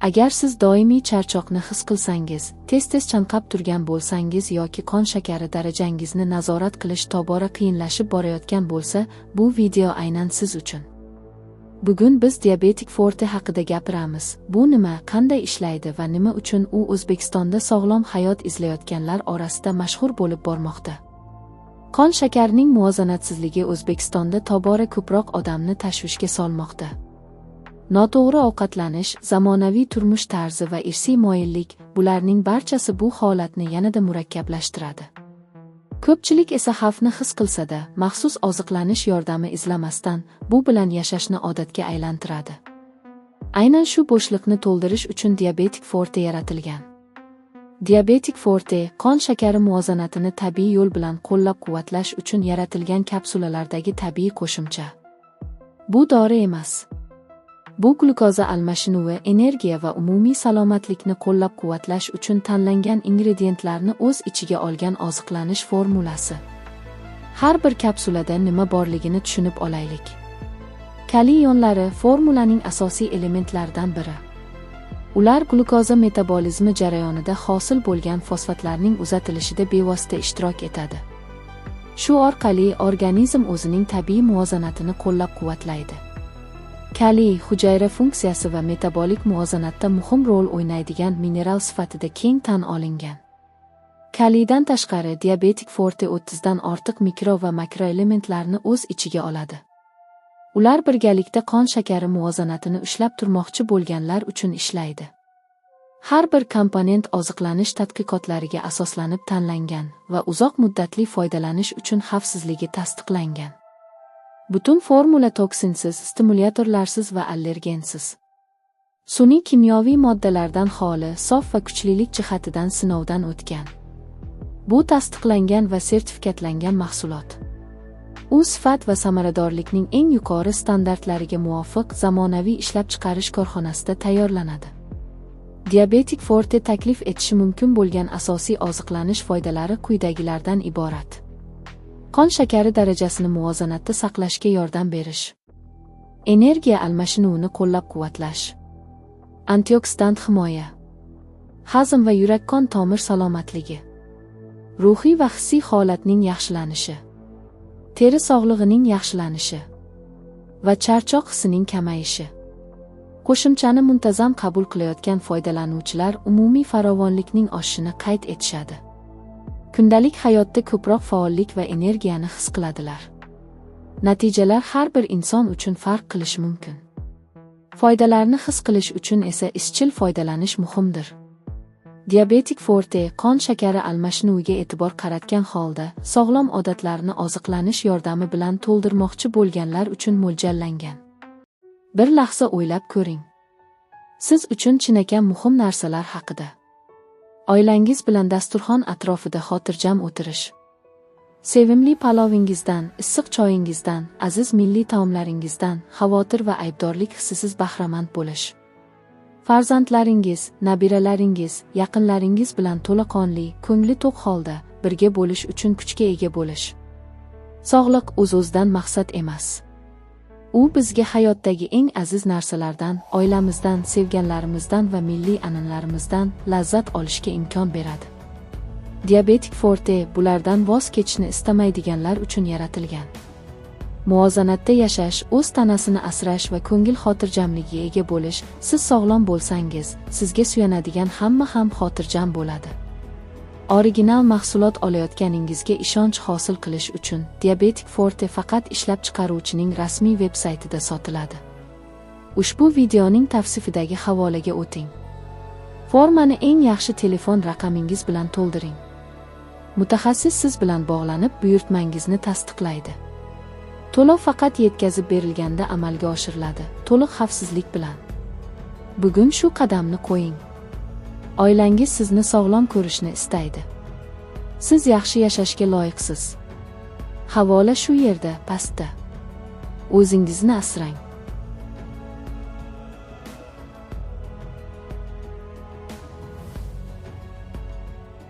Agar siz doimiy charchoqni his qilsangiz, tez-tez chanqab turgan bo'lsangiz yoki qon shakari darajangizni nazorat qilish tobora qiyinlashib borayotgan bo'lsa, bu video aynan siz uchun. Bugun biz Diabetic Forte haqida gapiramiz. Bu nima, qanday ishlaydi va nima uchun u O'zbekistonda sog'lom hayot izlayotganlar orasida mashhur bo'lib bormoqda. Qon shakarining muvozanatsizligi O'zbekistonda tobora ko'proq odamni tashvishga solmoqda. Noto'g'ri ovqatlanish, zamonaviy turmush tarzi va irsiy moyillik bularning barchasi bu holatni yanada murakkablashtiradi. Ko'pchilik esa xavfni his qilsa-da, maxsus oziqlanish yordami izlamasdan bu bilan yashashni odatga aylantiradi. Aynan shu bo'shliqni to'ldirish uchun Diabetic Forte yaratilgan. Diabetic Forte qon shakari muvozanatini tabiiy yo'l bilan qo'llab-quvvatlash uchun yaratilgan kapsulalardagi tabiiy qo'shimcha. Bu dori emas. Bu glyukoza almashinuvi, energiya va umumiy salomatlikni qo'llab-quvvatlash uchun tanlangan ingrediyentlarni o'z ichiga olgan oziqlanish formulasi. Har bir kapsulada nima borligini tushunib olaylik. Kaliy ionlari formulaning asosiy elementlaridan biri. Ular glyukoza metabolizmi jarayonida hosil bo'lgan fosfatlarning uzatilishida bevosita ishtirok etadi. Shu orqali organizm o'zining tabiiy muvozanatini qo'llab-quvvatlaydi. Kaliy hujayra funksiyasi va metabolik muvozanatda muhim rol o'ynaydigan mineral sifatida keng tan olingan. Kaliydan tashqari Diabetic Forte 30 dan ortiq mikro va makroelementlarni o'z ichiga oladi. Ular birgalikda qon shakari muvozanatini ushlab turmoqchi bo'lganlar uchun ishlaydi. Har bir komponent oziqlanish tadqiqotlariga asoslanib tanlangan va uzoq muddatli foydalanish uchun xavfsizligi tasdiqlangan. Butun formula toksinsiz, stimulyatorlarsiz va allergensiz. Sun'iy kimyoviy moddalardan xoli, sof va kuchlilik jihatidan sinovdan o'tgan. Bu tasdiqlangan va sertifikatlangan mahsulot. U sifat va samaradorlikning eng yuqori standartlariga muvofiq zamonaviy ishlab chiqarish korxonasida tayyorlanadi. Diabetic Forte taklif etishi mumkin bo'lgan asosiy oziqlanish foydalari quyidagilardan iborat. Qon shakari darajasini muvozanatda saqlashga yordam berish. Energiya almashinuvini qo'llab-quvvatlash. Antioksidant himoya. Hazm va yurak-qon tomir salomatligi. Ruhiy va hissiy holatning yaxshilanishi. Teri sog'lig'ining yaxshilanishi va charchoq hissining kamayishi. Qo'shimchani muntazam qabul qilayotgan foydalanuvchilar umumiy farovonlikning oshishini qayd etishadi. Kundalik hayotda ko'proq faollik va energiyani his qiladilar. Natijalar har bir inson uchun farq qilishi mumkin. Foydalarni his qilish uchun esa izchil foydalanish muhimdir. Diabetic Forte qon shakari almashinuviga e'tibor qaratgan holda sog'lom odatlarni oziqlanish yordami bilan to'ldirmoqchi bo'lganlar uchun mo'ljallangan. Bir lahza o'ylab ko'ring. Siz uchun chinakam muhim narsalar haqida. Oilangiz bilan dasturxon atrofida xotirjam o'tirish. Sevimli palovingizdan, issiq choyingizdan, aziz milliy taomlaringizdan xavotir va aybdorlik hissisiz bahramand bo'lish. Farzandlaringiz, nabiralaringiz, yaqinlaringiz bilan to'laqonli, ko'ngli to'q holda birga bo'lish uchun kuchga ega bo'lish. Sog'liq o'z-o'zidan maqsad emas. U bizga hayotdagi eng aziz narsalardan, oilamizdan, sevganlarimizdan va milliy an'analarimizdan lazzat olishga imkon beradi. Diabetic Forte bulardan voz kechishni istamaydiganlar uchun yaratilgan. Muvozanatda yashash, o'z tanasini asrash va ko'ngil xotirjamligiga ega bo'lish, siz sog'lom bo'lsangiz, sizga suyanadigan hamma ham xotirjam bo'ladi. Original mahsulot olayotganingizga ishonch hosil qilish uchun Diabetic Forte faqat ishlab chiqaruvchining rasmiy veb-saytida sotiladi. Ushbu videoning tavsifidagi havolaga o'ting. Formani eng yaxshi telefon raqamingiz bilan to'ldiring. Mutaxassis siz bilan bog'lanib, buyurtmangizni tasdiqlaydi. To'lov faqat yetkazib berilganda amalga oshiriladi, to'liq xavfsizlik bilan. Bugun shu qadamni qo'ying. Oilangiz sizni sog'lom ko'rishni istaydi. Siz yaxshi yashashga loyiqsiz. Havola shu yerda, pastda. O'zingizni asrang.